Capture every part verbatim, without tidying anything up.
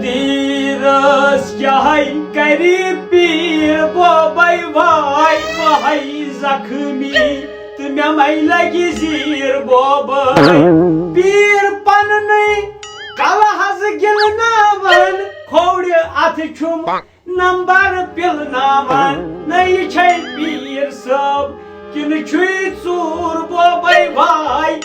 دیٖرس کیٛاہ کرِ پیٖر بوبے واے واے زخمی تہٕ مےٚ مَے لگہِ زیٖر بوبے۔ پیٖر پننُے کلہٕ حظ گِلناوان، کھوڑِ اَتھٕ چھُم نمبر پِلناوان۔ نہ یہِ چھے پیٖر صٲب کِنہٕ چھُے ژوٗر بوبے واے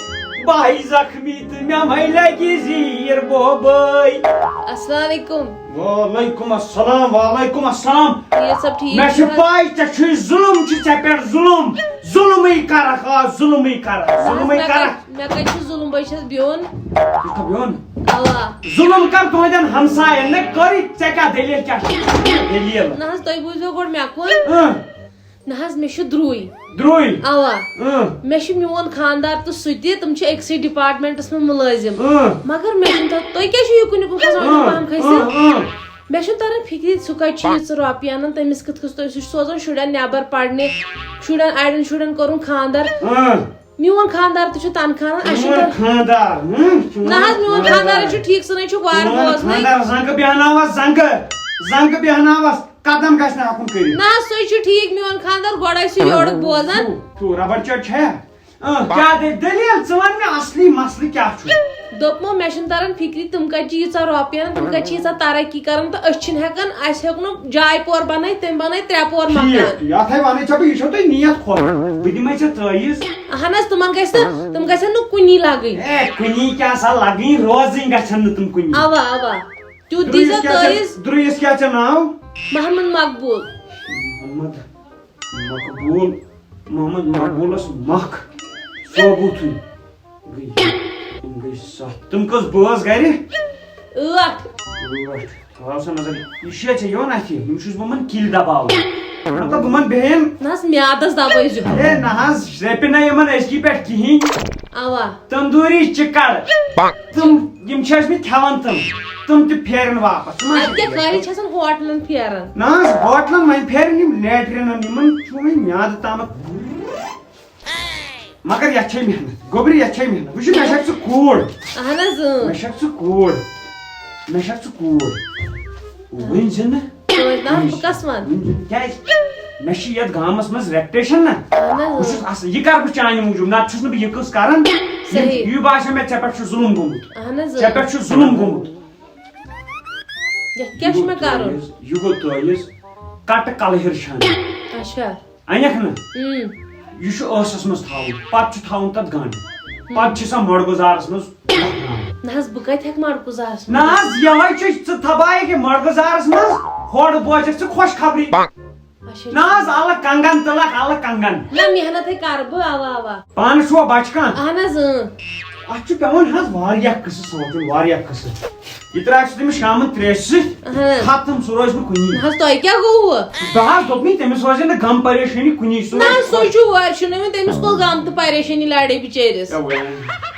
واے زخمی تہٕ مےٚ مَے لگہِ زیٖر بوبے۔ السلام علیکم۔ وعلیکم السلام، وعلیکم السلام۔ یہِ سب ٹھیٖک مےٚ چھُ چھُ حظ؟ پاے ژےٚ چھُے ظُلُم چھُ ژےٚ پٮ۪ٹھ ظُلُم، ظُلمٕے کرکھ، آ، ظُلمٕے کرکھ، نہ حظ، ظُلمٕے مےٚ کرکھ۔ کتہِ، مےٚ کتہِ چھُ ظُلُم؟ بہٕ چھَس بیوٚن۔ ژٕ چھَکھ بیوٚن؟ اوا۔ ظُلُم کر تُہنٛدٮ۪ن ہمساین نہ کٔرِتھ، ژےٚ کیٛاہ دٔلیٖل کیٛاہ چھِ؟ دٔلیٖل۔ نہ حظ، تُہۍ بوٗزِو گۄڈٕ مےٚ کُن۔ اۭں۔ نہ حظ، مےٚ چھُ درُے۔ درُے؟ اوا۔ اۭں۔ مےٚ چھُ میون خاندار تہٕ سُہ تہِ، تِم چھِ أکسٕے ڈپارٹمنٹس منٛز مُلٲزِم۔ اۭں۔ مگر مےٚ چھُنہٕ تَتھ، تُہۍ کیٛازِ چھِو یہِ کُنہِ کُن کھسان؟ اۭں، پہم کھٔسِتھ؟ اۭں، اۭں۔ مےٚ چھُنہٕ تران فِکرِ، سُہ کَتہِ چھُ ییٖژٕ رۄپیہِ اَنان، تٔمِس کِتھ کٔنۍ، سُہ چھُ سوزان شُرٮ۪ن نٮ۪بر پرنہِ، شُرٮ۪ن، اَڑٮ۪ن شُرٮ۪ن کوٚرُن خاندر۔ اۭں۔ میون خاندار تہِ چھُ تنخواہ اَنان، اَسہِ چھُنہٕ میون تران۔ خاندار، ہٕم، چون نہ حظ، میون خاندار۔ خاندار چھُ ٹھیٖک، سُہ نَے چھُ وارٕ میون بوزنٕے۔ خاندار، زنٛگہٕ بیٚہناوَس زنٛگہٕ، زنٛگہٕ بیٚہناوَس، قدم گژھِ نہٕ ہٮ۪کُن کٔرِتھ۔ نہ حظ، سُے چھُ ٹھیٖک، میون خاندار گۄڈَے چھُ یورُک بوزان۔ تو، تو ربڑ چٹ چھا؟ اۭں، کیٛاہ دٔ-، دٔلیٖل؟ ژٕ وَن مےٚ اَصلی مسلہٕ کیٛاہ چھُ؟ دوٚپمو، مےٚ چھُنہٕ تران فِکرِ، تِم کَتہِ چھِ ییٖژاہ رۄپیہِ اَنان، تِم کَتہِ چھِ ییٖژاہ ترقی کران تہٕ أسۍ چھِنہٕ ہٮ۪کان، اَسہِ ہیوٚک نہٕ جاے پور بَنٲوِتھ، تٔمۍ بَنٲوۍ ترٛےٚ پور مکان۔ ٹھیٖک، یَتھ ہے وَنَے ژےٚ بہٕ، یہِ چھو تۄہہِ نیت خۄش، بہٕ دِمَے ژےٚ تٲویٖز۔ اہن حظ، تِمن گژھِ نہٕ، تِم گژھن نہٕ کُنی لگٕنۍ۔ اے، کُنی کیٛاہ سا لگٕنۍ، روزٕنۍ گژھن نہٕ تِم کُنی۔ اوا، اوا۔ تیُتھ دیٖزیو درٛیِس کیٛاہ ژےٚ، تٲویٖز۔ درٛیِس کیٛاہ ژےٚ ناو؟ محمد مقبول۔ محمد مقبول، محمد مقبولس مکھ ثوبوٗتھٕے۔ گٔے، یِم گٔے ستھ۔ تِم کٔژ بٲژ گرِ؟ ٲٹھ۔ ٲٹھ۔ تھاو سا نظر، یہِ چھا ژےٚ یِوان اَتھِ؟ یِم چھُس بہٕ یِمَن کِلۍ دَباوان۔ مطلب، بہٕ یِمَن بیٚہن۔ نہ حظ، میادَس دَبٲیزیو۔ ہے، نہ حظ، رٔپہِ نہ یِمَن أزکی پٮ۪ٹھ کِہیٖنۍ۔ اَوا۔ تندوٗری چِکَر۔ تِم، یِم چھِ ٲسۍمٕتۍ کھٮ۪وان تِم۔ تِم تہِ پھیرن واپس۔ ژٕ ما اَتہِ چھَکھ کیٛاہ خٲلی چھِ آسان ہوٹلَن پھیران؟ نہ حظ، ہوٹلَن وۄنۍ پھیرن یِم لیٹرینَن، یِمَن چھُ وۄنۍ میادٕ تامَتھ۔ مگر یتھ چھے محنت، گوٚبرِ، یتھ چھے محنت۔ وٕچھ، مےٚ چھکھ ژٕ کوٗر۔ اہن حظ، اۭں۔ مےٚ چھکھ ژٕ کوٗر۔ مےٚ چھکھ ژٕ کوٗر۔ وٕنۍ زِ نہٕ۔ توتہِ نہ، بہٕ کس ونہٕ؟ وٕنۍ زِ نہٕ۔ کیٛازِ؟ مےٚ چھِ یتھ گامس منٛز reputation نہ۔ اہن حظ، بہٕ چھُس اۭں۔ اصل، یہِ کرٕ بہٕ چانہِ موٗجوٗب، نتہٕ چھُس نہٕ بہٕ یہِ قٕصہٕ کران۔ صحیح۔ یہِ باسیو مےٚ ژےٚ پٮ۪ٹھ چھُ ظُلُم گوٚمُت۔ اہن حظ، ژےٚ اۭں۔ پٮ۪ٹھ چھُ ظُلُم گوٚمُت۔ یتھ کیٛاہ چھُ مےٚ کرُن؟ یہِ گوٚو تٲویٖز، یہِ گوٚو تٲویٖز، کٹہٕ کلہٕ ہِر چھانہٕ۔ اچھا۔ انکھ نہ؟ اۭں۔ یہِ چھُ ٲسس منٛز تھاوُن، پتہٕ چھُ تھاوُن تتھ گنڈ، پتہٕ چھِ سۄ مۄڑ گُزارس منٛز دفناوٕنۍ۔ نہ حظ، بہٕ کتہِ ہٮ۪کہٕ مۄڑ گُزارس منٛز؟ نہ حظ، یہے چھُ ژٕ تھبایکھ یہِ مۄڑ گُزارس منٛز، ہورٕ بوزکھ ژٕ خۄش خبری۔ اچھا۔ نہ حظ، الہٕ کنگن تُلکھ، الہٕ کنگن۔ نہ، محنت ہے کرٕ بہٕ، اوا، اوا۔ پانہٕ چھُوا بچہٕ کانٛہہ؟ اہن حظ، اۭں۔ اتھ چھُ پٮ۪وان حظ واریاہ قٕصہٕ سونٛچُن، واریاہ قٕصہٕ۔ یہِ ترٛایَکھ ژٕ تٔمِس شامَن ترٛیشہِ سۭتۍ، اہن۔ ختم، سُہ روزِ نہٕ کُنی۔ نہ حظ، تۄہہِ کیٛاہ گوٚوٕ؟ بہٕ حظ دوٚپمَے، تٔمِس روزِ نہٕ غم پریشٲنی کُنی، سُہ نہ روزِ حظ، سُہ خۄش۔ چھُ وارِ چھُنہٕ وۄنۍ، تٔمِس کوٚت غم تہٕ پریشٲنی لڑے بِچٲرِس۔ اے وۄنۍ،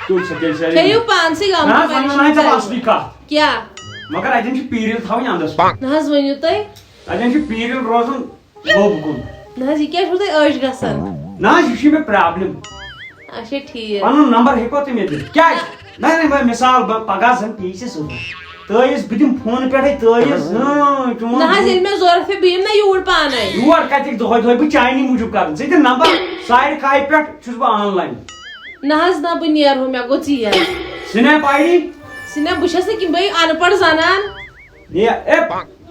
تُل سا تیٚلہِ سا۔ کھیٚیِو پانسٕے غم نہ تہٕ حظ، وۄنۍ پریشٲنی وَنہٕ تۄہہِ ژےٚ۔ اَصلی کَتھ۔ کیٛاہ؟ مگر اَتٮ۪ن چھِ پیٖرِل تھاوٕنۍ اَندَس۔ نہ حظ، ؤنِو تُہۍ۔ اَتٮ۪ن چھِ پیٖرِل روزُن۔ لوٚب کُن۔ نہ حظ، یہِ کیٛازِ چھُو تُہۍ عٲش گژھان؟ نہ حظ، یہِ چھِ مےٚ problem۔ اچھا، ٹھیٖک۔ پنُن number ہیٚکوا تُہۍ مےٚ دِتھ؟ کیٛازِ؟ نہ، نہ، وۄنۍ مثال، بہٕ پگاہ زن پیٚیہِ ژےٚ ضروٗرت۔ تٲویٖز بہٕ دِمہٕ phone پٮ۪ٹھَے تٲویٖز۔ اۭں، چون نہ حظ، ییٚلہِ مےٚ ضروٗرت پیٚیہِ، بہٕ یِمہٕ نہ یوٗرۍ پانے۔ یور کتہِ دۄہے دۄہے؟ بہٕ چانی موٗجوٗب کرٕ۔ ژٕ دِ number، سارِ کامہِ پٮ۪ٹھ چھُس بہٕ online۔ نہ حظ، نہ، بہٕ نیرٕ ہُہ، مےٚ گوٚو ژیر۔ Snap ID؟ Snap، بہٕ چھَس نہٕ کِنہٕ بہٕ اَن پَڑھ زنان۔ یہِ، اے،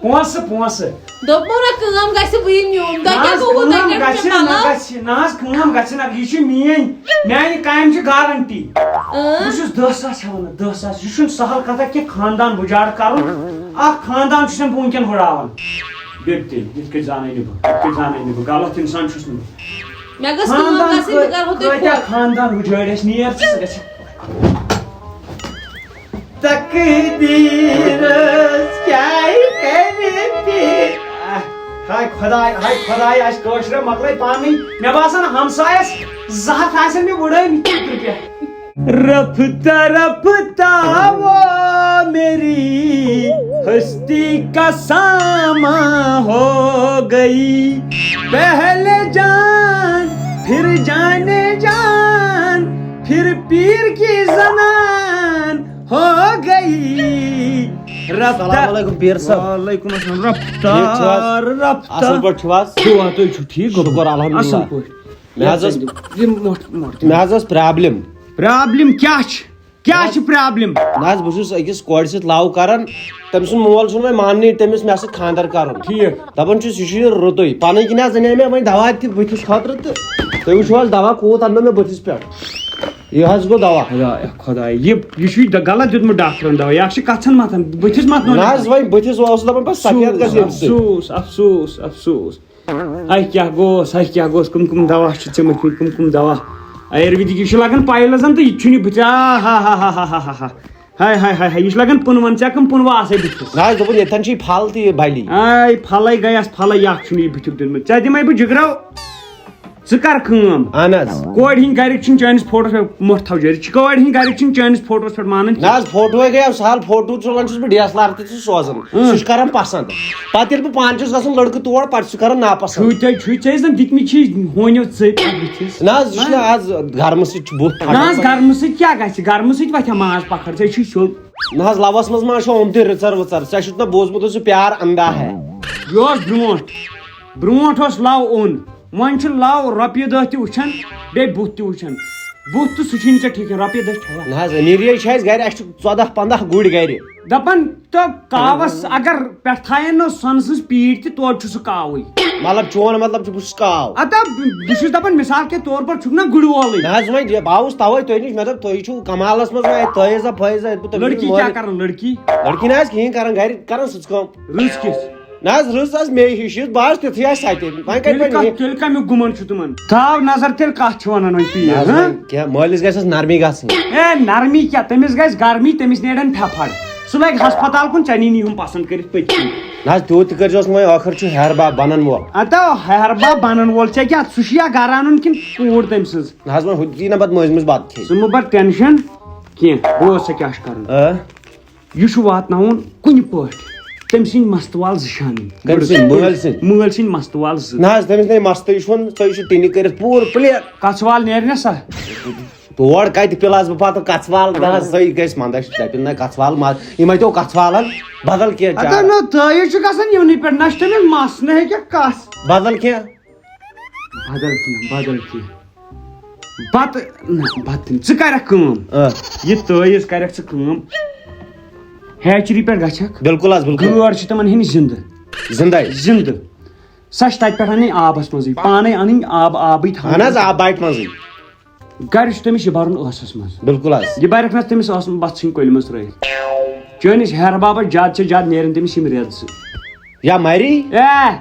پونٛسہٕ، پونٛسہٕ۔ دوٚپمو نہ، کٲم گژھِ، بہٕ یِمہٕ یوٗرۍ۔ تۄہہِ نہ کیٛاہ حظ، گوٚوٕ؟ تۄہہِ کٲم کیٛاہ چھُ گژھِ، نہ پَلو؟ گژھِ، نہ حظ، کٲم گژھِ نہ۔ یہِ چھِ میٛٲنۍ، میٛانہِ کامہِ چھِ guarantee۔ اۭں۔ بہٕ چھُس دَہ ساس ہٮ۪وان، دَہ ساس۔ یہِ چھُنہٕ سہل کَتھا کینٛہہ، خاندان وُجاڑ کَرُن۔ اَکھ خاندان چھُسَن بہٕ وٕنکٮ۪ن ہُراوان۔ بیٚیہِ تہِ، یِتھ کٔنۍ زانَے نہٕ بہٕ، یِتھ کٔنۍ زانَے نہٕ بہٕ، غلط اِنسان چھُس نہٕ بہٕ۔ مےٚ گٔژھ کٲم خاندان گژھٕنۍ، بہٕ کۭ-، کَرٕہو تۄہہِ کۭتیٛاہ phone۔ خاندان وُجٲڑۍ اَسہِ، نیر ژٕ، ژٕ گژھِ۔ تقدیٖرس کیٛاہ کرِ پیٖر؟ ہاے خۄداے، ہاے خۄداے، اَسہِ کٲشرٮ۪ن مۄکلٲے پانہٕ ؤنۍ۔ مےٚ باسان، ہمسایَس زٕ ہَتھ آسن مےٚ وُڈٲومٕتۍ پِترِ پٮ۪ٹھ۔ رفتہ رفتہ وہ میری ہستی کا سامان ہو گئی۔ پہلے جان، پھر جانے جان، پھر پیر کی زنان ہو گئی۔ السلام علیکم پیٖر صٲب۔ وعلیکم السلام۔ ٹھیٖک چھِو حظ؟ رفتار، رفتار۔ اَصٕل پٲٹھۍ چھِو حظ؟ دُعا، تُہۍ چھِو ٹھیٖک؟ شُکر الحمدللہ۔ اَصٕل پٲٹھۍ۔ مےٚ حظ ٲس، یہِ مۄٹھ، مۄٹھ۔ مےٚ حظ ٲس پرابلم۔ پرابلم کیٛاہ چھِ؟ کیٛاہ چھِ پرابلم؟ نہ حظ، بہٕ چھُس أکِس کورِ سۭتۍ love کران، تٔمۍ سُنٛد مول چھُنہٕ وۄنۍ ماننٕے، تٔمِس مےٚ سۭتۍ خانٛدر کرُن۔ ٹھیٖک۔ دَپان چھُس، یہِ چھُ یہِ رُتُے، پَنٕنۍ کِنۍ حظ اَنے مےٚ وۄنۍ دوا تہِ بٕتھِس خٲطرٕ تہٕ تُہۍ وٕچھِو حظ دوا کوٗت اَنہٕ مےٚ بٕتھِس پٮ۪ٹھ۔ یہِ حظ گوٚو دوا۔ خدایا، خدایا، یہِ، یہِ چھُے د-، غلط دیُتمُت ڈاکٹرن دوا۔ یہِ اکھ چھِ کَژھن مَتھان، بٕتھِس مَتھ نہ حظ، وۄنۍ بٕتھِس اوس دَپان پَتہٕ سفید گژھِ ییٚمہِ سۭتۍ۔ افسوس، افسوس، افسوس۔ ہاے کیٛاہ گوس، ہاے کیٛاہ گوس، کٕم کٕم دوا چھِ ژےٚ مٔتھمٕتۍ، کٕم کٕم دوا؟ آیُرویدِک، یہِ چھُ لگان پایلزن تہٕ یہِ تہِ چھُنہٕ یہِ بٕتھِ۔ آ ہا ہا۔ ہاے ہاے ہاے ہاے، یہِ چھُ لگان پُنوَن، ژےٚ کٕم پُنوٕ آسے بٕتھِس؟ نہ حظ، دوٚپُن ییٚتٮ۪ن چھِ یہِ پھل تہِ یہِ بَلی۔ آے پھلے گٔے اَس پھلے، یہِ اکھ چھُنہٕ یہِ بٕتھیُک دیُتمُت۔ ژےٚ دِمے بہٕ جِگرو، ژٕ کر کٲم۔ اہن حظ۔ کورِ ہِنٛدۍ گرِکۍ چھِنہٕ چٲنِس فوٹوس پٮ۪ٹھ مۄٹھ تھاوجٲرِتھ، چھِ کورِ ہِنٛدۍ گرِکۍ چھِنہٕ چٲنِس فوٹوس پٮ۪ٹھ مانان نہ کینٛہہ۔ حظ، فوٹوے گٔے سہل، فوٹو تُلان چھُس بہٕ ڈی ایس ایل آر تہِ تہٕ سوزان۔ اۭں۔ سُہ چھُ کران پسنٛد۔ پتہٕ ییٚلہِ بہٕ پانہٕ چھُس گژھان لڑکہٕ تور، پتہٕ چھُ سُہ کران ناپسنٛد۔ چھُے تۄہہِ، چھُے ژےٚ زن دِتمٕتۍ چھِ ہونیو ژٔپۍ اَتھ بٕتھِس۔ نہ حظ، یہِ چھُنہٕ آز گرمہٕ سۭتۍ چھُ بُتھ پھٹان۔ نہ حظ، گرمہٕ سۭتۍ کیٛاہ گژھِ؟ گرمہٕ سۭتۍ وۄتھِ ہا ماز پکھر، ژےٚ چھُے سیوٚد۔ نہ حظ، لوس منٛز ما چھُ آمتُے رٕژر ؤژر؟ ژےٚ چھُتھ نہ بوٗزمُت، سُہ پیار اندھا ہے۔ یہِ اوس برونٛٹھ، برونٛٹھ اوس لو اوٚن، وۄنۍ چھُ لو رۄپیہِ دہ تہِ وٕچھان، بیٚیہِ بُتھ تہِ وٕچھان۔ بُتھ تہٕ سُہ چھُے نہٕ ژےٚ ٹھیٖک کینٛہہ، رۄپیہِ دہ چھےٚ۔ نہ حظ، أمیٖری چھِ اَسہِ گرِ، اَسہِ چھِ ژۄداہ پنٛداہ گُرۍ گرِ۔ دپان تو کاوس اگر پٮ۪ٹھ تھاین نہ سۄنہٕ سٕنٛز پیٖٹ تہِ، توتہِ چھُ سُہ کاوٕے۔ مطلب، چون مطلب چھُ بہٕ چھُس کاو۔ اتا بہٕ چھُس دپان، مثال کے طور پر چھُکھ نہ گُرۍ وولٕے۔ نہ حظ، وۄنۍ یہِ بہٕ آوُس توے تۄہہِ نِش، مےٚ دوٚپ تُہۍ چھِو کمالس منٛز وۄنۍ اَتہِ تٲیٖزہ فٲیزہ، ییٚتہِ بہٕ تٔمِس لڑکی کیٛاہ مٲلِس۔ کران، لڑکی؟ لڑکی نہ حظ کِہیٖنۍ کران، گرِ کران سٕژ کٲم۔ رٕژ کِژھ؟ نہ حظ، رٕژ حظ مے ہِش، یُس بہٕ حظ تیُتھُے آسہِ سَتہِ۔ وۄنۍ کَتہِ تیٚلہِ بَنہِ کَتھ، یہِ؟ تیٚلہِ کَمیُک گُمَن چھُ تِمَن؟ تھاو نظر، تیٚلہِ کَتھ چھِ وَنان وۄنۍ پیٖر، نہ حظ، ہہ؟ وۄنۍ کیٛاہ، مٲلِس گژھٮ۪س نرمی گژھٕنۍ۔ اے، نرمی کیٛاہ؟ تٔمِس گژھِ گرمی، تٔمِس نیرن پھٮ۪پھر۔ سُہ لَگہِ ہسپتال کُن، ژےٚ نِنی ہُم پسنٛد کٔرِتھ پٔتۍ کِنۍ۔ نہ حظ، تیوٗت تہِ کٔرۍزیوس نہٕ وۄنۍ، ٲخٕر چھُ ہیہَر بب بَنَن وول۔ اَدٕ ہیہَر بب بَنَن وول، ژےٚ کیٛاہ؟ سُہ چھُ یا گرٕ اَنُن کِنہٕ کوٗر تٔمۍ سٕنٛز؟ نہ حظ، وۄنۍ ہُہ دی نہ پَتہٕ مٔنٛزۍ مٔنٛزۍ بَتہٕ کھیٚیہِ۔ ژٕ مہٕ بَر ٹٮ۪نشَن کینٛہہ، بہٕ وَنہٕ ژےٚ کیٛاہ چھُ کَرُن۔ آ؟ یہِ چھُ واتناوُن کُنہِ پٲٹھۍ تٔمۍ سٕنٛدۍ مستہٕ وال زٕ شانٕنۍ۔ کٔمۍ سٕنٛدۍ؟ مٲلۍ سٕنٛدۍ؟ مٲلۍ سٕنٛدۍ مستہٕ وال زٕ۔ نہ حظ، تٔمِس نے مستٕے چھُنہٕ، سُہ چھُ ٹِنہِ کٔرِتھ پوٗرٕ پٕلین۔ کَژھ وال نیرِ نا سا؟ تور کَتہِ پِلہٕ حظ بہٕ پَتہٕ کَژھ وال؟ نہ حظ، سُے گژھِ منٛدَچھ دَپہِ نہ کَژھ وال ما، یِم اَتہِ کَژھ والَن، بدل کینٛہہ اَدٕ چارٕ۔ نہ، تٲیٖز چھُ گژھان یِمنٕے پٮ۪ٹھ، نہ چھُ تٔمِس مَس، نہ ہیٚکہِ کَس۔ بدل کینٛہہ؟ بدل کینٛہہ، بدل کینٛہہ۔ بتہٕ، نہ، بتہٕ تہِ نہٕ۔ ژٕ کرکھ کٲم۔ آ۔ یہِ تٲیٖز کرکھ ژٕ کٲم۔ ہیچری پٮ۪ٹھ گژھکھ۔ بِلکُل حظ، بِلکُل۔ گٲر چھِ تِمن ہٕنٛدۍ زِندٕ۔ زِندَے۔ زِندٕ۔ سۄ چھِ تَتہِ پٮ۪ٹھ اَنٕنۍ آبَس منٛزٕے۔ پانَے اَنٕنۍ آب، آبٕے تھاوُن۔ اہن حظ، آب باٹہِ منٛزٕے۔ گرِ چھُ تٔمِس یہِ بَرُن ٲسَس منٛز۔ بِلکُل حظ۔ یہِ بَرٮ۪کھ نہ تٔمِس ٲسَس منٛز، بَتہٕ ژھٕنہِ کۄلہِ منٛز ترٲیِتھ۔ چٲنِس ہیہَر بابَس زیادٕ سے زیادٕ نیرن تٔمِس یِم رٮ۪تھ زٕ۔ یا مَری؟ اے!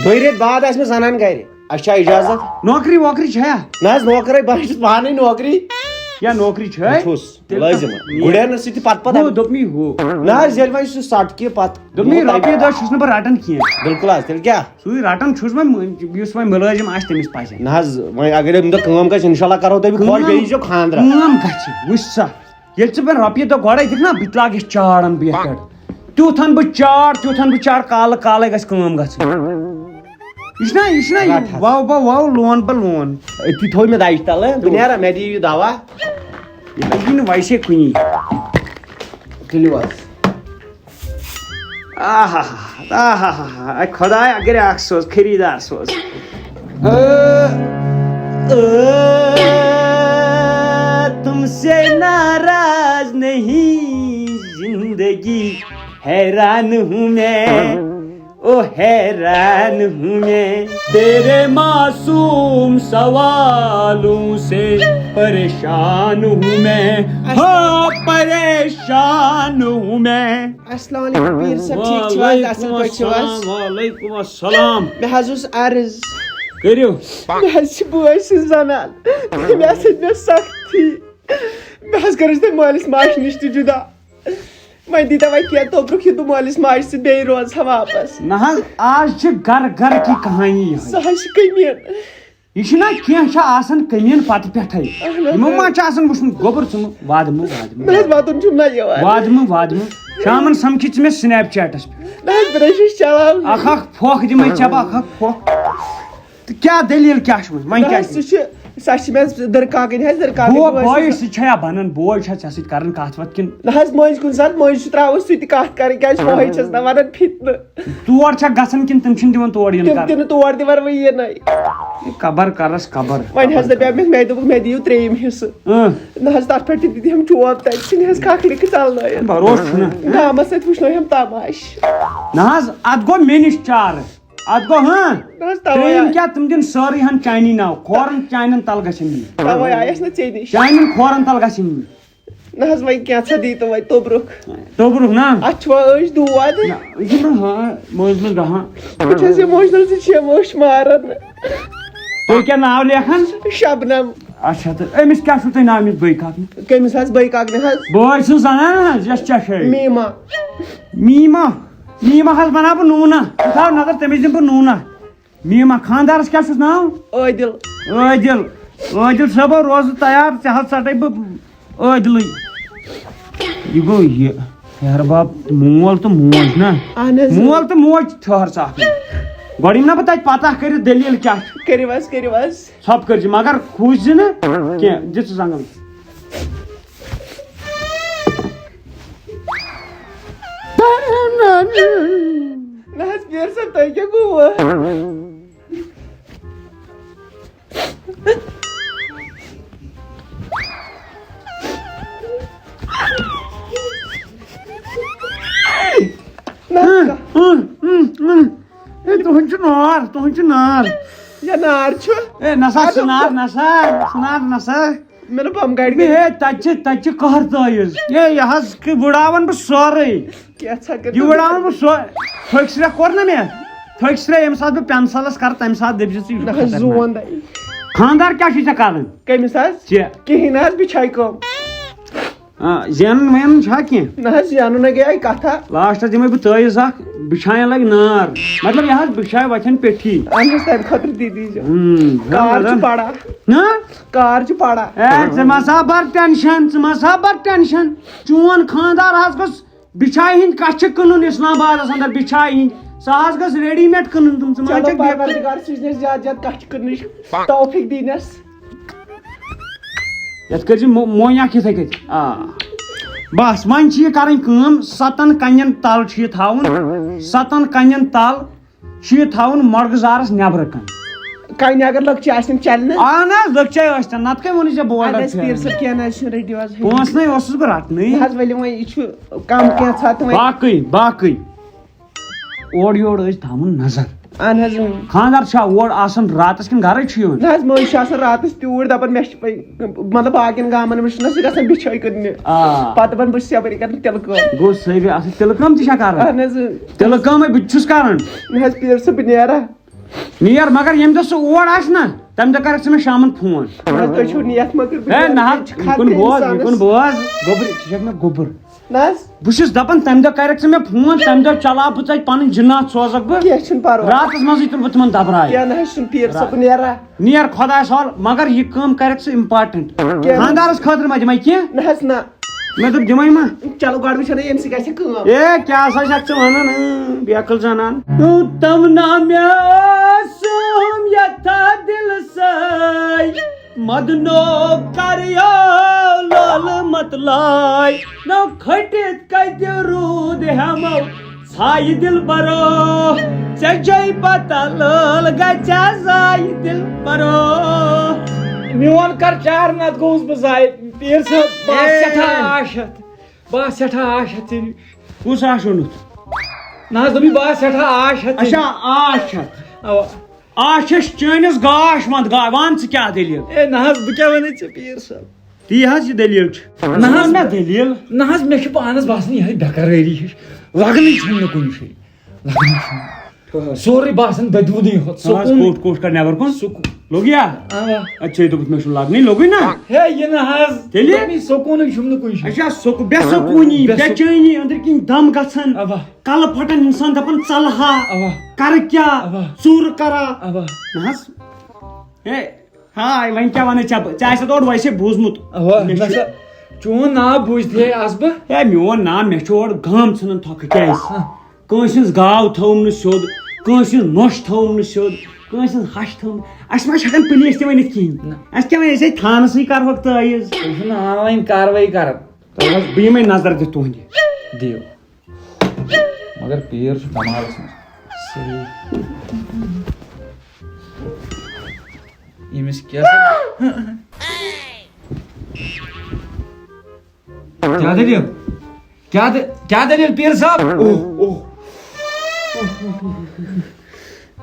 دۄیہِ رٮ۪تۍ بعد آسہِ مےٚ زنان گرِ۔ اَسہِ چھا اِجازت؟ نوکری ووکری چھا؟ نہ حظ، نوکرے، بہٕ حظ چھُس پانَے نوکری۔ یا نوکری چھا؟ بہٕ چھُس تیٚلہِ مُلٲزِم۔ کَتھ؟ گُرٮ۪ن سۭتۍ تہِ پَتہٕ پَتہٕ۔ ہُہ دوٚپمَے ہُہ۔ نہ حظ، ییٚلہِ وۄنۍ سُہ سَٹکہِ پَتہٕ۔ دوٚپمَے، ہُہ تَمہِ رۄپیہِ دَہ چھُس نہٕ بہٕ رَٹان کینٛہہ۔ بِلکُل حظ، تیٚلہِ کیٛاہ؟ سُے رَٹان چھُس وۄنۍ، یُس وۄنۍ مُلٲزِم آسہِ تٔمِس پَزِ۔ نہ حظ، وۄنۍ اگر أمۍ دۄہ کٲم گژھِ، اِنشاء اللہ کَرو تۄہہِ بہٕ خۄش، کٲم، بیٚیہِ ییٖزیو خانٛدرَس۔ کٲم گژھِ، وٕچھ سا۔ ییٚلہِ ژٕ مےٚ رۄپیہِ دَہ گۄڈَے دِکھ نا، بہٕ تہِ لاگہٕ یہِ چاڑَن بیٚیہِ پٮ۪ٹھ۔ تیُتھ اَنہٕ بہٕ چاڑ، تیُتھ اَنہٕ بہٕ چاڑ، کالہٕ کالَے گژھِ کٲم گژھٕنۍ۔ یہِ چھُنا، یہِ چھُنا یہِ رَٹ حظ۔ واو، بہٕ واو لون، بہٕ لون۔ أتی تھوٚو مےٚ دَجہِ تَلہٕ، بہٕ نیرا، مےٚ دِیِو یہِ دَوا۔ یہِ لَگی نہٕ ویسے کُنی۔ تُلِو حظ۔ آہا، آہا، اے خۄدایا، اگر اکھ سوز، خریٖدار سوز۔ تم سے ناراض نہیں زندگی، حیران ہوں میں، او حیران ہوں میں، تیرے معصوم سوالوں سے پریشان ہوں میں، ہاں، پریشان ہوں میں۔ السلام علیکم پیٖر صٲب، ٹھیٖک چھِو حظ؟ اَصٕل پٲٹھۍ چھِو حظ؟ وعلیکم السلام، وعلیکم السلام۔ مےٚ حظ اوس عرض۔ کٔرِو۔ مےٚ حظ چھِ بٲے سٕنٛز زنان، تٔمۍ حظ ہیٚتۍ مےٚ سختی۔ مےٚ حظ کٔرٕس تٔمۍ مٲلِس ماجہِ نِش تہِ جُدا۔ وۄنۍ دیٖتو وۄنۍ کینٛہہ توبرُک یُتھ بہٕ مٲلِس ماجہِ سۭتۍ بیٚیہِ روزٕ ہا واپس۔ نہ حظ، آز چھِ گرٕ گرٕ کی کہانی یِہوٚے۔ سۄ حظ چھِ کٔمیٖن۔ یہِ چھُنہ کینٛہہ چھُ آسان کٔمیٖن پتہٕ پٮ۪ٹھَے۔ اہن حظ۔ یِمو ما چھُ آسان وٕچھمُت گوٚبُر ژٕ مہٕ وادٕ مہٕ وادٕ مہٕ۔ نہ حظ، واتُن چھُم نہ یِوان۔ وادٕ مہٕ وادٕ مہٕ۔ شامَن سَمکھی ژٕ مےٚ سنیپ چیٹَس پٮ۪ٹھ۔ نہ حظ، بہٕ نہ حظ چھُس چلاوان۔ اَکھ اَکھ پھۄکھ دِمَے ژےٚ بہٕ، اَکھ اَکھ پھۄکھ۔ تہٕ کیٛاہ دٔلیٖل کیٛاہ چھُ وۄنۍ؟ وۄنۍ نہ کیٛاہ حظ، چھُ؟ سُہ چھُ، سۄ چھِ مےٚ دٕرکاکٕنۍ حظ، دٕرکاکٕنۍ بوے، بوے۔ بوے سۭتۍ چھا یا بَنان؟ بوے چھا ژےٚ سۭتۍ کَران کَتھ وَتھ کِنہٕ؟ نہ حظ، مٔنٛزۍ کُنہِ ساتہٕ مٔنٛزۍ چھُ ترٛاوان سُہ تہِ کَتھ کَرٕنۍ، کیٛازِ بوے چھَس نہ وَنان فِتنہٕ۔ تور چھا گژھان کِنہٕ تِم چھِنہٕ دِوان تور یُن تِم کَرنہٕ؟ تہِ نہٕ تور دِوان وۄنۍ یِنَے۔ کَبر کَرَس کَبر۔ وۄنۍ حظ دَپیٛاو مےٚ، مےٚ دوٚپُکھ، مےٚ دِیِو ترٛیٚیِم حِصہٕ۔ اۭں۔ نہ حظ، تَتھ پٮ۪ٹھ تہِ دِتِم چوب، تَتہِ چھِنہٕ حظ کھکھلہِ کہِ ژَلنٲیِتھ۔ بروسہٕ چھُنہٕ۔ گامَس سۭتۍ وٕچھنٲیِم تماش۔ نہ حظ، اَتھ گوٚو مےٚ نِش چارٕ۔ اَتھ گوٚو، ہاں۔ نہ حظ، تَوَے ترٛیٚیِم آے۔ کیٛاہ، تِم دِن سٲرٕے ہَن چاینی ناو، کھورَن چاینٮ۪ن تَل گژھن یِنۍ۔ تَوَے آیَس نہ ژےٚ نِش۔ چاینٮ۪ن کھورَن تَل گژھن یِنۍ۔ نہ حظ، وۄنۍ کینٛژھا دی تو وۄنۍ توٚبرُک۔ توٚبرُک نا؟ اَتھ چھُوا أچھ دود؟ نہ، یہِ چھُنہٕ ہاں، مٔنٛزۍ مٔنٛزۍ گژھان۔ بہٕ چھَس emotional، ژٕ چھِ مےٚ أچھ ماران۔ تُہۍ کیٛاہ ناو لیکھان؟ شبنم۔ اچھا، تہٕ أمِس کیٛاہ چھُو تُہۍ ناو أمِس بٲے کاکنہِ؟ کٔمِس حظ بٲے کاکنہِ حظ؟ بٲے سٕنٛز زنان حظ، یۄس ژےٚ چھے۔ میٖما۔ میٖما؟ میٖما حظ بناو بہٕ نوٗنا۔ ژٕ تھاو نظر، تٔمِس دِمہٕ بہٕ نوٗنا۔ میٖما، خانٛدارَس کیٛاہ چھُس ناو؟ عٲدِل۔ عٲدِل۔ عٲدِل صٲبہ، روزٕ تیار، ژےٚ حظ ژَٹَے بہٕ عٲدلٕے۔ یہِ گوٚو یہِ۔ ہیرٕ باب، مول تہٕ موج نا؟ اہن حظ۔ مول تہٕ موج، ٹھٔہر ژٕ اَکھ مِنٹ۔ گۄڈٕ یِم نا بہٕ تَتہِ پَتہ کٔرِتھ دٔلیٖل کیٛاہ چھِ۔ کٔرِو حظ، کٔرِو حظ۔ ژھۄپہٕ کٔرۍ زِ، مگر کھوٗژ زِ نہٕ کینٛہہ۔ دِ ژٕ زنٛگَن۔ نہ حظ، پیٖر صٲب، تۄہہِ کیٛاہ گوٚوٕ؟ نہ حظ، ہے، تُہُنٛد چھُ نار، تُہُنٛد چھُ نار۔ یہِ نار چھُ۔ ہے، نسا، اَدٕ سُہ نار، نسا، سُہ نار، نسا۔ مےٚ دوٚپ، بم گاڑِ ہے، تَتہِ چھِ، تَتہِ چھِ قہر تٲیِز۔ ہے، یہِ حظ کہِ وٕڑاوَن بہٕ سورُے۔ کیٛاہ ژھا کٔرِو یہِ وٕڑاوَن بہٕ سورُے۔ تھٔکۍ سرٛیٚہہ کوٚر نہ مےٚ؟ تھٔکۍ سرٛیٚہہ ییٚمہِ ساتہٕ بہٕ پٮ۪نسَلَس کَرٕ، تَمہِ ساتہٕ دٔپۍ زِ ژٕ، یہِ چھُ نہ حظ، خطرناک۔ زون دَے۔ خانٛدار کیٛاہ چھُے ژےٚ کَرُن؟ کٔمِس حظ؟ ژےٚ۔ کِہیٖنۍ نہ حظ، بِچھاے کٲم۔ آ، زینُن وینُن چھا کینٛہہ؟ نہ حظ، زینُن نَے گٔیے کَتھا۔ لاسٹَس دِمَے بہٕ تٲیٖز اَکھ، بِچھایَن لَگہِ نار۔ مطلب، یہِ حظ بِچھاے وَتھٮ۪ن پیٚٹھی۔ اَہَن حظ، تَمہِ خٲطرٕ دی دیٖزیو۔ ہُم، کار چھُ مطلب۔ پَڑا۔ ہہ؟ کار چھُ پَڑا۔ اے، ژٕ مہ سا بَر ٹٮ۪نشَن، ژٕ مہ سا بَر ٹٮ۪نشَن۔ چون خانٛدار حظ گوٚژھ بِچھایہِ ہِنٛدۍ کَچھِ کٕنُن اِسلام آبادَس اَندَر، بِچھایہِ ہِنٛدۍ۔ سۄ حظ گٔژھ readymade کٕنُن تِم، ژٕ ما چلو، چھَکھ بے پروردگار سوٗزنَس زیادٕ زیادٕ کَچھِ کٕننٕچ توفیٖق دیٖنَس۔ یَتھ کٔرۍ زِ مو-، مویہِ اَکھ یِتھَے کٔنۍ۔ آ۔ بَس، وۄنۍ چھِ یہِ کَرٕنۍ کٲم، سَتَن کَنٮ۪ن تَل چھُ یہِ تھاوُن، سَتَن کَنٮ۪ن تَل چھُ یہِ تھاوُن مۄڑگہٕ زارَس نٮ۪برٕ کَنۍ۔ کَنہِ اگر لۄکچہِ آسن چَلہِ نہٕ؟ اَہَن حظ، لۄکچے ٲسۍ تَن، نَتہٕ کَمہِ ووٚنُے ژےٚ بولڈَر اَدٕ حظ، پیٖر پھیرُن؟ صٲب، کینٛہہ نہ حظ چھُنہٕ، رٔٹِو حظ۔ پونٛسہٕ نَے اوسُس بہٕ رَٹنٕے۔ نہ حظ، ؤلِو وۄنۍ، یہِ چھُ کَم کینٛژھا تہٕ وۄنۍ۔ باقٕے، باقٕے۔ اورٕ یورٕ ٲسۍ تھاوُن نظر۔ اہن حظ، اۭں۔ خانٛدار چھا اور آسان راتس کِنہٕ گرے چھُ یِوان؟ نہ حظ، مٔنٛزۍ چھِ آسان راتس تیوٗرۍ دپان، مےٚ چھِ پَے، مطلب، باقین گامن منٛز چھُنہ سُہ گژھان بِچھٲے کٕننہِ۔ آ۔ پتہٕ دپان، بہٕ چھُس یپٲرۍ کران تِلہٕ کٲم۔ گوٚو، سُہ ہے اصل تِلہٕ کٲم تہِ چھا کران؟ اہن حظ، اۭں۔ تِلہٕ کٲمے بہٕ تہِ چھُس کران۔ نہ حظ، پیٖر صٲب، بہٕ نیرا۔ نیر، مگر ییٚمہِ دۄہ سُہ اور آسہِ نہ، تَمہِ دۄہ کَرَکھ ژٕ مےٚ شامَن فون۔ نہ حظ، تُہۍ چھِو نِیَتھ مگر بہٕ ہے، نہ حظ، یہِ کُن بوز، یہِ کُن بوز، گوٚبُر، ژٕ چھَکھ مےٚ گوٚبُر۔ نہ حظ۔ بہٕ چھُس دَپان، تَمہِ دۄہ کَرَکھ ژٕ مےٚ فون، تَمہِ دۄہ چلاو بہٕ ژےٚ پَنٕنۍ جِنات سوزَکھ بہٕ۔ کینٛہہ چھُنہٕ پَرواے۔ راتَس منٛزٕے تُلہٕ بہٕ تِمَن دَبراے۔ کینٛہہ نہ حظ چھُنہٕ، پیٖر صٲب، بہٕ نیرا۔ نیر خۄدایَس حوال، مگر یہِ کٲم کَرَکھ ژٕ important۔ کینٛہہ نہ۔ خانٛدارَس خٲطرٕ ما دِمَے کینٛہہ؟ نہ حظ، نہ۔ مےٚ دوٚپ، دِمَے ما؟ چلو، گۄڈٕ وٕچھو نا، ییٚمہِ سۭتۍ گژھِ کٲم۔ اے، کیٛاہ سا چھَکھ ژٕ وَنان، اۭں، بیقٕل زَنان؟ تمنا مےٚ ٲسٕم یَتھ دِلہٕ سۭتۍ، مدنو کریو لولہٕ متلاے۔ نو کھٔٹِتھ کَتہِ روٗد ہٮ۪مو ژھایہِ دِلبرو، ژےٚ چھے پتہ لٲل گژھِ زایہِ دِلبرو۔ میون کر چار، نتہٕ گوٚوُس بہٕ ضایہِ۔ پیٖر صٲب، بہٕ آس اے۔ سٮ۪ٹھاہ آش ہٮ۪تھ۔ بہٕ آس سٮ۪ٹھاہ آش ہٮ۪تھ ژےٚ نِش۔ کُس آش اوٚنُتھ؟ نہ حظ، دوٚپُے بہٕ آس سٮ۪ٹھاہ آش ہٮ۪تھ ژےٚ اچھا، نِش۔ آش ہٮ۪تھ۔ اوا۔ آش چھَس چٲنِس گاش منٛد گا-، وَن ژٕ کیٛاہ دٔلیٖل؟ اے نہ حظ، بہٕ کیٛاہ وَنے ژےٚ، پیٖر صٲب؟ تی حظ یہِ دٔلیٖل چھِ۔ نہ حظ۔ وَن نا دٔلیٖل۔ نہ حظ، مےٚ چھُ پانَس باسان یِہوٚے بے قرٲری ہِش۔ لَگنٕے چھُنہٕ مےٚ کُنہِ جایہِ۔ لَگنٕے چھُنہٕ۔ سورُے باسان دٔدوُنٕے ہوت۔ نہ حظ، سکوٗن۔ کوٚٹ کوٚٹ کَر نٮ۪بَر کُن۔ سکوٗن۔ لوٚگ یا؟ اَوا۔ اَدٕ چھے دوٚپمُت مےٚ چھُ لَگنٕے، لوٚگُے نا؟ ہے، یہِ نہ حظ۔ تیٚلہِ؟ دوٚپمَے سکوٗنٕے چھُم نہٕ کُنہِ جایہِ۔ اچھا، سکوٗن، بے سکوٗنی، لَگنٕے بے چھُم۔ چینی، أنٛدٕرۍ کِنۍ دَم گژھان۔ اَوا۔ کَلہٕ پھَٹان، اِنسان دَپان ژَلہٕ ہا۔ اَوا۔ کَرٕ کیٛاہ؟ اَوا۔ ژوٗرٕ کَرا؟ اَوا۔ نہ حظ۔ ہے، ہاے، وۄنۍ کیٛاہ وَنَے ژےٚ بہٕ؟ ژےٚ آسہِ اورٕ ویسے بوٗزمُت۔ اَوا، مےٚ چھُ نہ سا، چون ناو بوٗزِتھٕے آس بہٕ۔ ہے، میون ناو، مےٚ چھُ اورٕ گام ژھٕنان تھۄکہٕ، کیٛازِ؟ ہاں۔ کٲنٛسہِ ہٕنٛز گاو تھٲوٕم نہٕ سیوٚد، کٲنٛسہِ ہٕنٛز نۄش تھٲوٕم نہٕ سیوٚد، کٲنٛسہِ ہٕنٛز ہش تھٲومٕژ۔ اَسہِ ما چھِ ہٮ۪کان پُلیٖس تہِ ؤنِتھ کِہیٖنۍ۔ نہ۔ اَسہِ کیٛاہ وَنہِ؟ أسۍ ہے تھانَسٕے کَرہوکھ تٲیٖز۔ تُہۍ چھِو نہٕ آن لاین کاروٲیی کَران۔ تَلہٕ حظ، بہٕ یِمَے نظر دِتھ تُہٕنٛدِ۔ دِیِو۔ مگر پیٖر چھُ کمالَس منٛز۔ صحیح۔ ییٚمِس کیٛاہ سا، کیٛاہ دٔلیٖل؟ کیٛاہ دٔ-، کیٛاہ دٔلیٖل پیٖر صٲب؟ اوہ، اوہ۔ اوہ،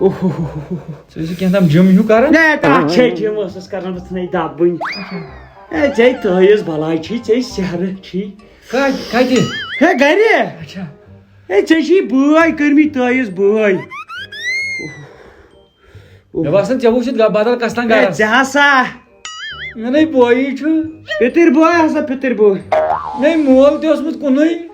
اوہ، اوہ، اوہ۔ ژٕ ٲسِکھ کینٛہہ تام جِم ہیوٗ کران؟ ہے، تَتھ چھے جِم ٲسٕس کران، بہٕ ژھٕنے دَبٕنۍ۔ اچھا۔ ہے، ژے تٲیٖز بَلاے چھی، ژے سیٚہرٕ چھی۔ کَتہِ، کَتہِ؟ ہے، گَرِ۔ اچھا۔ ہے، ژےٚ چھی بٲے کٔرمٕتۍ تٲیٖز بٲے۔ مےٚ باسان، ژےٚ وُچھِتھ گا-، بدل کس تام ہے، گرس۔ ژےٚ ہسا۔ مےٚ نے بویی چھُ۔ پِتٕر بوے ہسا، پِتٕر بوے۔ مےٚ مول تہِ اوسمُت کُنُے۔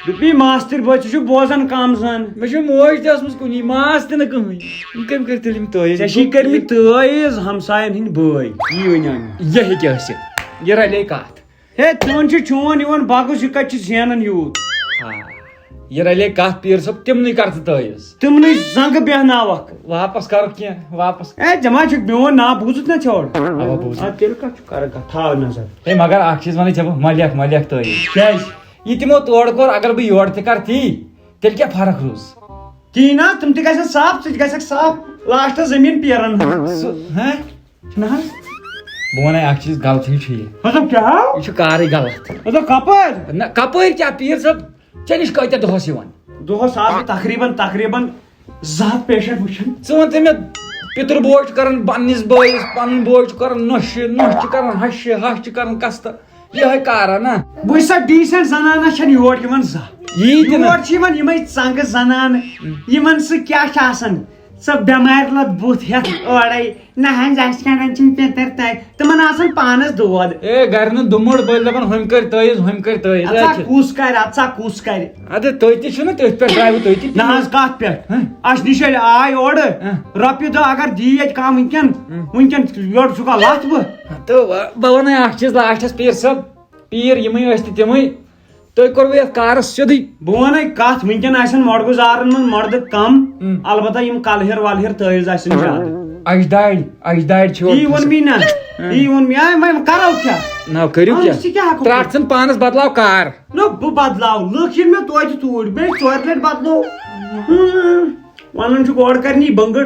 دوٚپمَے ماستٕر بوے، ژٕ چھُکھ بوزان کم زن۔ مےٚ چھُ موج تہِ ٲسمٕژ کُنی، ماس تہِ نہٕ کٕہٕنۍ۔ یِم کٔمۍ کٔرۍ تیٚلہِ یِم تٲیٖز؟ ژےٚ چھی کٔرمٕتۍ تٲیٖز ہمساین ہٕنٛدۍ بٲے، یی ؤنۍ اَنہِ۔ یہِ ہیٚکہِ ٲسِتھ۔ یہِ رلے کتھ۔ ہے، تِمن چھُ چون یِوان بغُز، یہِ کتہِ چھُ زینان یوٗت؟ آ، یہِ رلے کتھ پیٖر صٲب، تِمنٕے کر ژٕ تٲیٖز۔ تِمنٕے زنگہٕ بیہناوکھ۔ واپس کرُکھ کینٛہہ، واپس۔ ہے، ژےٚ ما چھُکھ میون ناو بوٗزُتھ نا ژھیوٚڑ؟ اوا، بوٗزُتھ۔ آ، تیٚلہِ کتھ چھُ کران کتھ؟ تھاو نظر۔ ہے، مگر اکھ چیٖز ونے ژےٚ بہٕ، مہ لیکھ، مہ لیکھ تٲیٖز۔ کیازِ؟ یہِ تِمو تورٕ کوٚر، اگر بہٕ یورٕ تہِ کرٕ تی، تیٚلہِ کیٛاہ فرق روٗز؟ کِہیٖنۍ نہ، تِم تہِ گژھن صاف، ژٕ تہِ گژھکھ صاف، لاسٹس زٔمیٖن پیرن۔ سُہ، ہہ؟ چھُنہ حظ؟ بہٕ وَنَے اَکھ چیٖز، غلطی چھُ یہِ۔ مطلب کیٛاہ؟ یہِ چھُ کارٕے غلط۔ مطلب کَپٲرۍ؟ نہ، کَپٲرۍ کیٛاہ، پیٖر صٲب؟ ژےٚ نِش کۭتیٛاہ دۄہَس یِوان؟ دۄہَس آس بہٕ تقریٖباً، تقریٖباً زٕ ہَتھ patient وٕچھان۔ ژٕ وَن تہٕ مےٚ، پِتُر بوے چھُ کَران پنٛنِس بٲیِس، پَنُن بوے چھُ کَران نۄشہِ، نۄشہِ چھِ کَران ہَشہِ، ہَش چھِ کَران کَستہٕ۔ یِہوٚے کارا نا۔ وٕچھ سا، decent زنانہ چھَنہٕ یور یِوان زانٛہہ۔ یی تہِ نہٕ۔ یور چھِ یِوان یِمَے ژنٛگہٕ زنانہٕ، یِمَن سۭتۍ کیٛاہ چھِ آسان؟ سۄ بٮ۪مارِ لد بُتھ ہٮ۪تھ اورَے، نہ حظ، اَسہِ کَران چھِنہٕ پیٚتٕر تۄہہِ۔ تِمَن آسان پانَس دود۔ اے، گَرِ نہٕ دُمُڑ بٔلۍ دَپان، ہُمۍ کٔرۍ تٲیٖز، ہُمۍ کٔرۍ تٲیٖز۔ اَژا اے، چھِ۔ کُس کَرِ، اَژا کُس کَرِ؟ اَدٕ تُہۍ تہِ چھِو نہ تٔتھۍ پٮ۪ٹھ، درٛایوٕ تُہۍ تہِ۔ نہ حظ، کَتھ پٮ۪ٹھ؟ ہہ؟ اَسہِ نِش ییٚلہِ آے اورٕ، ہہ؟ رۄپیہِ دَہ اگر دی ییٚتہِ کانٛہہ وٕنکٮ۪ن، ہہ؟ وٕنکٮ۪ن یورٕ چھُکھا لَتھ بہٕ؟ تہٕ وۄنۍ وَنَے اَکھ چیٖز لاسٹَس، پیٖر صٲب، پیٖر یِمٕے ٲسۍ تہٕ تِمٕے، تُہۍ کوٚروٕ یَتھ کارَس سیوٚدُے۔ بہٕ وَنَے کَتھ، وٕنکٮ۪ن آسن مۄڈگُزارَن منٛز مۄڈٕ کَم، ہم۔ البتہ یِم کَلہٕ ہیر وَلہٕ ہیر تٲیٖز آسن زیادٕ۔ اَجدادۍ، اَجدادۍ چھِ یی ووٚن مےٚ نا، ہم۔ یی ووٚن مےٚ، آے، وۄنۍ کَرو کیٛاہ؟ نہ، کٔرِو اَہَن کیٛاہ؟ سُہ کیٛاہ ہٮ۪کو ترٛٹھ ژھٕن پانَس بدلاو کار۔ نہ، بہٕ بدلاو، لُکھ یِن مےٚ توتہِ توٗرۍ، بیٚیہِ ژورِ لَٹہِ بدلو۔ ہم۔ وَنان چھُکھ اورٕ کَرنی بٔنٛگٕر۔